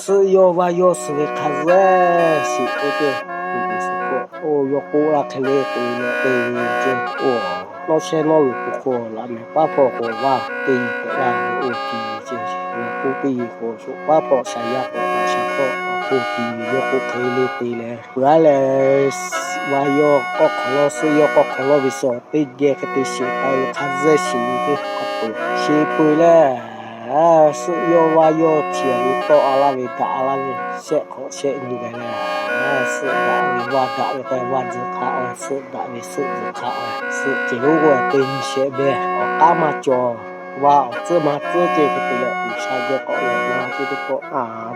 Suhˆ yawˇ vaˇ yawˇ suh ve hk'a zuhˇ shiˍ k'oˆ ce. Oˇ yawˇ k'oˆ laˇ hk'e le te le te ve ce. Oˇ, nawˇ shehˉ nawˉ g'uiˬ po hk'oˆ laꞈ mehˍ paˉ hpawˇ k'o vaˇ teˇ yiˍ pehꞈ laˇ ve oˇ tiˍ ce. Oˇ k'oˆ teˇ yiˍ k'o shoꞈ paˉ hpawˇ shaˍ yaˇ k'o laꞈ shaˍ hpawˇ awˬ hk'oˆ tiˍ ve yawˇ k'oˆ hk'e le te leh, peuˬ aˉ leh vaˇ yawˇ k'awˇ hk'awꞈ lawˇ, suhˆ yawˇ k'awˇ hk'awꞈ lawˇ ve suhˍ teˇ geh hk'e te shiˍ k'ai ve hk'a zuhˇ shiˍ ve teˇ hk'a peu-eˬ. Shiˍ peu-eˬ leh, suhˆ yawˇ vaˇ yawˇ chi a ve tawˆ a laˇ ve daꞈ a laˇ ve shehˆ hk'awꞈ shehˆ nyi gaˬ leh, suhˆ daꞈ ve vaˇ daꞈ ve k'o vaˇ tzuhꞈ hk'a-o, suhˆ daꞈ ve suhˆ tzuhꞈ hk'a-o, suhˆ cehˬ lonˉ k'o teˇ nyi shehˆ beh awˬ k'aˉ maˇ cawˬ. Vaˇ awˬ tcuhˉ maˇ tcuhˉ ce hk'e te leh, G'uiˬsha geh k'awꞈ lehˬ na ce teˇ pawˆ,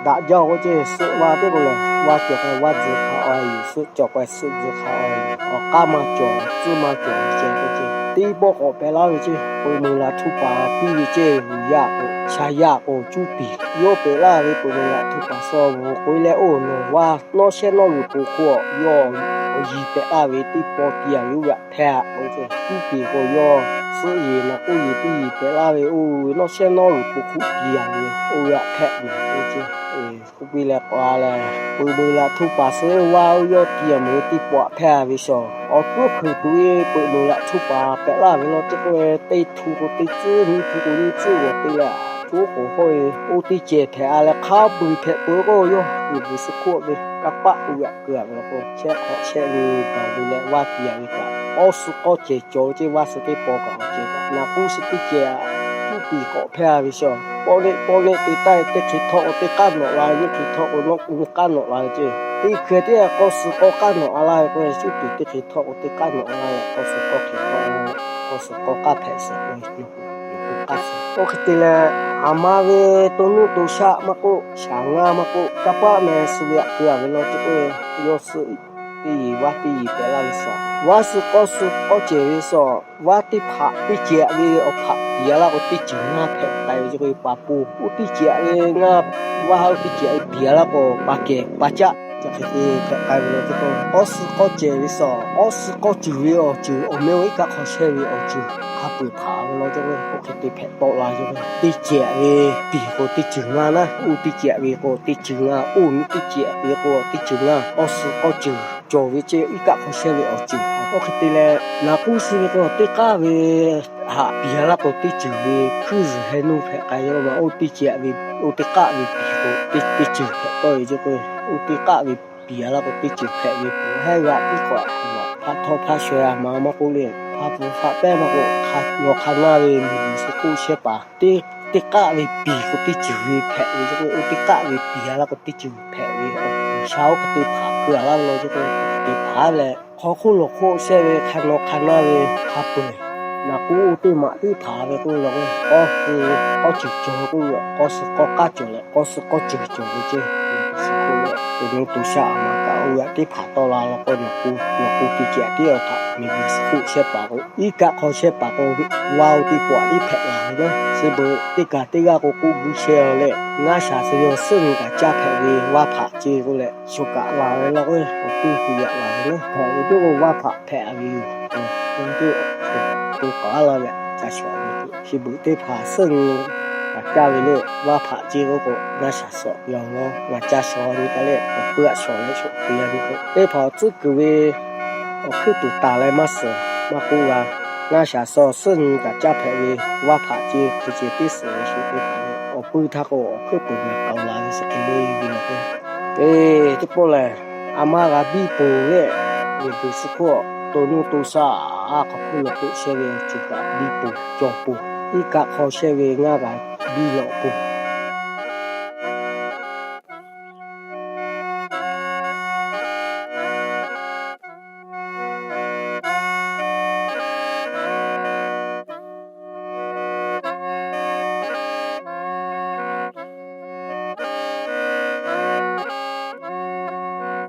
daꞈ jaˇ k'o ce suhˆ vaˇ teˇ k'o lehˬ, vaˇ cawˬ k'ai vaˇ tzuhꞈ hk'a-o yoˬ, suhˆ cawˬ k'ai suhˆ tzuhꞈ hk'a-o yoˬ, awˬ k'aˉ maˇ cawˬ, awˬ tcuhˉ maˇ cawˬ ce k'o ce. Teˇ pawˆ k'awꞈ pehꞈ laˇ ve ce, peu meuˬ laꞈ htu paˍ piˇ ve ce, g'uiˬ yaˇ k'o, shaˍ yaˇ k'o, cuˇ piˍ, yawˇ pehꞈ laˇ ve peu meuˬ laꞈ htu paˍ suh bvuhꞈ k'oꞈ e leh, oˇ nawˬ vaˇ nawˇ shehˉ nawˉ g'uiˬ po hk'oˆ yawˇ awˬ yiˍ pehꞈ laˇ ve teˇ pawˆ te a ve oˇ ve aꞈ hpehˇ a k'o ce, cuˇ piˍ k'o yawˇ suhˆ yeˬ naˬ k'oˆ yeˬ teˇ yeˬ pehꞈ laˇ ve oˇ ve nawˇ shehˉ nawˉ g'uiˬ po hk'oˆ te a ve oˇ ve aꞈ hpehˇ a ce. K'oˆ piˇ leh k'o a leh, peu meuˬ laꞈ htu paˍ suh vaˇ oˇ yawˇ te a meuˬ teˇ pawˆ aꞈ hpehˇ a ve shaw. Awˬ tuˉ hpeuꞈ tuˬ ve peu meuˬ laꞈ htu paˍ pehꞈ laˇ ve law ce k'o, teˇ htu k'o teˇ tcuhˉ, nyiˇ htu k'o nyiˇ tcuhˉ g'awˬ te leh, coˉ k'oˍ hawˇ ve oˇ teˇ cehˬ hpehꞈ a leh hk'a peu-eˬ hpehꞈ peuˬ k'o, yawˇ miˬguiˬ suh hk'oˆ ve kanˇ paˆ oˇ ve aꞈ keu a ve law k'o, shehˆ hk'awꞈ shehˆ ve gaˬ ve leh vaˇ te a ve kaꞈ, k'awˇ suh k'awˇ cehˬ cawˬ ve ce, vaˇ suh teˇ paw kaꞈ awˬ cehˬ kaꞈ naˬ k'oˆ suh teˇ cehˬ a, cuˇ piˍ k'awꞈ hpehˇ a ve shaw. Pawˆ neˆ pawˆ neˆ te taˇ teˇ hk'e htawˆ k'o teˇ k'aˉ nawꞈ la ve, nyiˇ hk'e htawˆ k'o nawˆ k'o nyiˇ k'aˉ nawꞈ la ve ce. Teˇ hkui teˇ g'aˇ k'awˇ suh k'awˇ k'aˉ nawꞈ a laˇ ve k'o, cuˇ piˍ teˇ hk'e htawˆ k'o teˇ k'aˉ nawꞈ la leh k'awˇ suh k'awˇ hk'e htawˆ, k'awˇ suh k'awˇ k'aˉ hpehꞈ suhˍ k'o, k'awˇ suh k'awˇ k'aˉ suhˍ. Oˇ hk'e te leh, aˬ ma ve to nuˇ to shaˆ maˇ k'oˆ, shaˍ ngaˇ maˇ k'oˆ, kanˇ paˆ meh suh ve aꞈ keu a ve law ce k'o, yawˇ suhˆ teˇ yeˬ vaˇ teˇ yeˬ pehꞈ laˇ ve shaw. Vaˇ suh k'awˇ suh k'awˇ cehˬ ve shaw. Vaˇ teˇ hpaꞈ teˇ cehˬ ve awˬ hpaꞈ piˍ a laˇ k'o teˇ ceuˬ ngaˇ hpehꞈ k'ai ve ce k'o, pa po oˇ teˇ cehˬ ve ngaˇ, vaˇ oˇ teˇ cehˬ ve piˍ a laˇ k'o pa kehˬ pa caˆ ce hk'e te hpehꞈ k'ai ve law ce k'o, k'awˇ suh k'awˇ cehˬ ve shaw. K'awˇ suh k'awˇ ceuˬ ve awˬ ceuˬ awˬ meh oˇ iˉ kaˆ hk'aw shehˇ ve awˬ ceuˬ hk'a peu-eˬ hpaˍ ve law ce k'o, oˇ hk'e te hpehꞈ tawˆ la ce k'o, teˇ cehˬ ve piˍ k'o teˇ ceuˬ ngaˇ naˉ, oˇ teˇ cehˬ ve k'o teˇ ceuˬ ngaˇ, oˇ miˬ teˇ cehˬ ve k'o teˇ ceuˬ ngaˇ, k'awˇ suh k'awˇ ceuˬ cawˬ ve ce, iˉ kaˆ hk'aw shehˇ ve awˬ ceuˬ. Oˇ hk'e te leh, naˬ k'oˆ suh ve k'o teˇ k'aˉ ve haꞈ piˍ a laˇ k'o teˇ ceuˬ ve hkuiˇ zuhˬ heh nuˇ hpehꞈ k'ai ve ma, oˇ teˇ cehˬ ve, oˇ teˇ k'aˆ ve piˍ k'o teˇ ceuˬ hpehꞈ tawˆ ve ce k'o, oˇ teˇ k'aˆ ve piˍ a laˇ k'o teˇ ceuˬ hpehꞈ ve, hehˉ g'aꞈ tiˉ k'awꞈ, hpaˆ htawˇ hpaˆ shawˍ a ma maˇ k'oˆ le, hpaˆ pfuhˇ hpaˆ pehˇ maˇ k'oˆ, hk'a yaw hk'a naˇ ve miˬguiˬ suh k'oˆ shehˇ paˍ teˇ teˇ k'aˆ ve piˍ k'o teˇ ceuˬ ve hpehꞈ ve ce k'o, oˇ teˇ k'aˆ ve piˍ a laˇ k'o teˇ ceuˬ hpehꞈ ve, G'uiˬsha oˇ hk'e te hpaˍ keu a laˇ ve law ce k'o, te hpaˍ leh hk'aw hk'oˆ lawˬ hk'oˆ shehˇ ve hk'a naw hk'a naˇ ve hk'a peu-eˬ, naˬ k'oˆ oˇ teˇ maꞈ teˇ hpaˍ ve k'oˆ ve law k'o, k'awˇ suh k'awˇ ceuˬ cawˬ k'oˆ ve, k'awˇ suh k'awˇ k'aˉ cawˬ leh k'awˇ suhˉ k'awˇ ceuˬ cawˬ ve ce. Suh k'oˆ leh, to nuˇ to shaˆ aˬ ma kaꞈ oˇ ve aꞈ teˇ hpaˍ tawˆ la law k'o, naˬ k'oˆ naˬ k'oˆ teˇ cehˬ tiˉ awˬ htaꞈ miˬguiˬ suh k'oˆ shehˇ paˍ k'o, iˉ kaˆ hk'aw shehˇ paˍ k'o, vaˇ oˇ teˇ pawˆ tiˉ hpehꞈ la ve naˉ, chi beuꞈ teˇ kaˬ teˇ g'aˇ k'o k'oˆ gu sheh a leh, ngaˇ shaˍ suh ve awˬ suhˉ nyi kaꞈ caˇ hpehꞈ ve vaˇ hpaꞈ ce k'oˆ leh, shu kaꞈ la ve laˇ k'o, awˬ to hui yaꞈ la ve naˉ, hpehꞈ ve teˇ k'o vaˇ hpaꞈ hpehꞈ ve yoˬ. Ngaˬ hui to k'aˉ la ve ca shawˍ ve k'o, chi beuꞈ teˇ hpaˍ suhˉ nyi kaꞈ caˇ ve leh, vaˇ hpaꞈ ce k'oˆ k'o, ngaˇ shaˍ suh yaw law ngaˬ ca shawˍ nyi kaꞈ leh, awˬ pui aꞈ shawˍ leh shawˍ te a ve k'o, teˇ hpaˍ awˬ tcuhˉ kuiˬ ve awˬ hkuiˉ puiˍ taˍ leh maˇ suhˍ maˇ k'oˆ g'a. Ngaˇ shaˍ suh suhˉ nyi kaꞈ caˇ hpehꞈ ve vaˇ hpaꞈ ce hkui ceh tiˉ suhˍ ve shu teˇ hpaˍ ve awˬ pui htaˇ k'o, awˬ hkuiˉ puiˍ ngaˬ k'aoˍ la ve chi hk'e le ve law k'o, teˇ pawˆ lehˬ, aˬ ma g'a biˇ poˬ leh, miˬguiˬ suh hk'oˆ to nuˇ to shaˆ a hk'aw hk'oˆ lawˬ k'oˆ shehˇ ve awˬ ceuˬ kaꞈ biˇ poˬ cawˬ poˬ, iˉ kaˆ hk'aw shehˇ ve ngaˇ g'a biˇ lawꞈ poˬ.